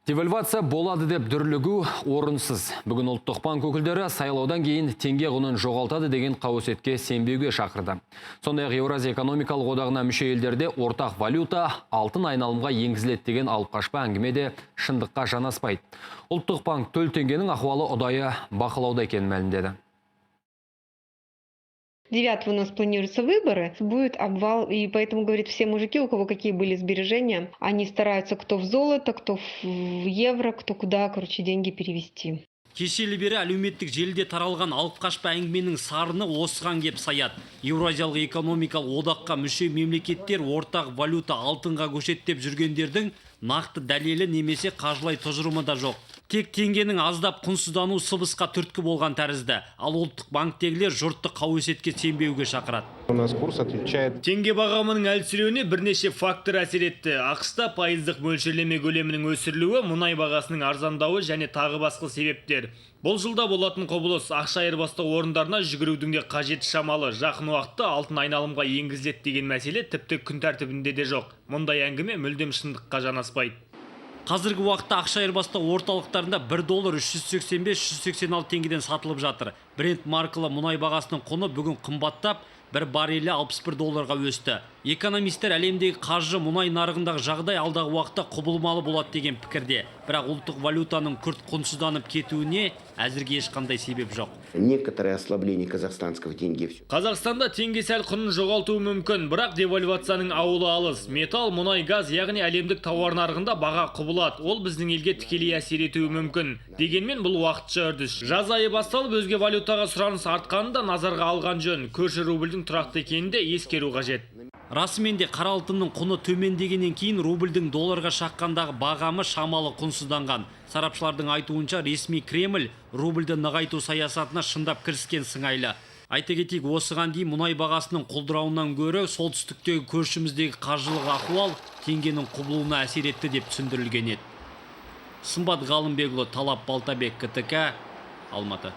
Девальвация болады деп дүрлігу орынсыз. Бүгін Ұлттық банк өкілдері сайлаудан кейін теңге құнын жоғалтады деген қауесетке сенбеуге шақырды. Сондай-ақ Еуразия экономикалық одағына мүше елдерде ортақ валюта алтын айналымға енгізіледі деген алып қашпа әңгіме де шындыққа жанаспайды. Ұлттық банк төл теңгенің ахуалы ұдайы бақылауда екенін мәлімдеді. 9 у нас планируются выборы, будет обвал, и поэтому, говорит, все мужики, у кого какие были сбережения, они стараются кто в золото, кто в евро, кто куда, короче, деньги перевести. Кешелі бері әлеуметтік желіде таралған алып қашпа әңгіменің сарыны осыған кеп саяды. Еуразиялық экономикалық одаққа мүше мемлекеттер ортақ валюта алтынға көшеді деп жүргендердің нақты дәлелі немесе қаржылай тұжырымы да жоқ. Тек теңгенің аздап құнсыздану сыбысқа түрткі болған тәрізді. Ал Ұлттық банктегілер жұртты қауесетке сенбеуге шақырады. У нас курс отвечает Теңге бағамының әлсіреуіне бірнеше фактор әсер етті. АҚШ-та пайыздық мөлшерлеме көлемінің өсірілуі, мұнай бағасының арзандауы және тағы басқа себептер. Бұл жылда болатын құбылыс, ақша айырбастау орындарына жүгірудің де қажеті шамалы. Жақын уақытта алтын айналымға енгізіледі деген мәселе тіпті күн тәртібінде де жоқ. Мұндай әңгіме мүлдем шындыққа жанаспайды. Қазіргі уақытта ақша айырбастау орталықтарында 1 доллар 385-386 теңгеден сатылып жатыр. Брент маркалы мұнай бағасының құны бүгін қымбаттап, бір баррелі 61 долларға өсті. Экономистер әлемдегі қаржы, мұнай нарығындағы жағдай алдағы уақытта құбылмалы болады деген пікірде. Бірақ ұлттық валютаның күрт құнсызданып кетуіне әзірге ешқандай себеп жоқ. Некоторое ослабление казахстанского тенге. Қазақстанда теңге сәл құнын жоғалтуы мүмкін, бірақ девальвацияның ауылы алыс. Металл, мұнай, газ, яғни әлемдік тауар нарығында баға құбылады. Ол біздің елге тікелей әсер етуі мүмкін. Дегенмен бұл уақытша үрдіс. Жаз айы басталып, өзге валютаға сұраныс артқанын да назарға алған жөн. Көрші рубльдің тұрақты екенін де ескеру қажет. Расымен де, қара алтынның құны төмендегеннен кейін рубльдің долларға шаққандағы бағамы шамалы құнсызданған. Сарапшылардың айтуынша, ресми Кремль рубльді нығайту саясатына шындап кіріскен сыңайлы. Айта кетейік, осыған дейін мұнай бағасының құлдырауынан гөрі солтүстіктегі көршіміздегі қаржылық ахуал теңгенің құбылуына әсер етті деп түсіндірілген еді. Сымбат Ғалымбекұлы, Талап Балтабек, КТК, Алматы.